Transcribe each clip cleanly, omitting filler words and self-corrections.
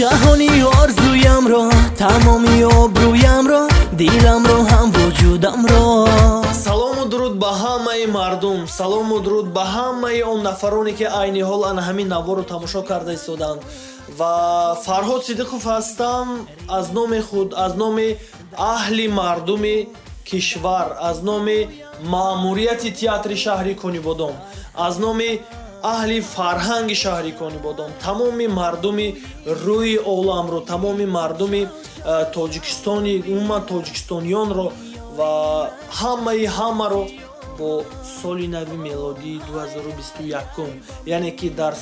Ҷаҳони орзуямро, тамоми обрӯямро, диламро, ҳам вуҷудамро. Салому дуруд ба ҳамаи мардум, салому дуруд ба ҳамаи он нафароне, ки айни ҳол ана ҳамин наворро тамошо карда истоданд. Ва Фарҳод Сидиқов ҳастам. Аз номи худ, аз номи аҳли мардуми кишвар, аз номи маъмурияти театри шаҳри Конибодом, аз номи аҳли фарҳанги шаҳри Конибодом, тамоми мардуми рӯи оламро, тамоми мардуми Тоҷикистони, умуман тоҷикистониёнро ва ҳамаи ҳамаро бо соли нави мелодии 2021, яъне ки дар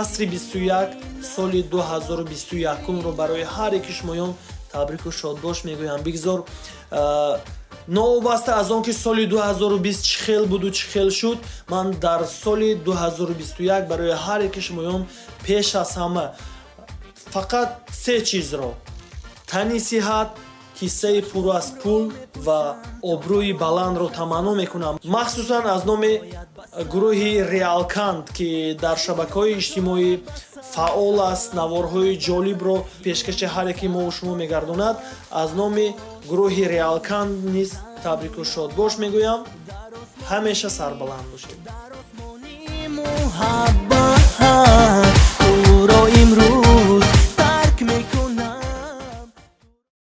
асри 21, соли 2021-ро барои ҳар яки шумоён табрику шодбош мегӯям. Бигзор, новобаста аз он ки соли 2020 чӣ хел буду чӣ хел шуд, ман дар соли 2021 барои ҳар яки шумоён пеш аз ҳама фақат се чизро: тани сиҳат, киссаи пур аз пул ва обрӯи баландро таманно мекунам. Махсусан аз номи гурӯҳи Реалканд, ки дар шабакаҳои иҷтимоӣ фаъол аст, наворҳои ҷолибро пешкаши ҳар яки мову шумо мегардонад, аз номи гурӯҳи Реалканд низ табрику шодбош мегӯям. Ҳамеша сарбаланд бошед. Муҳаббат.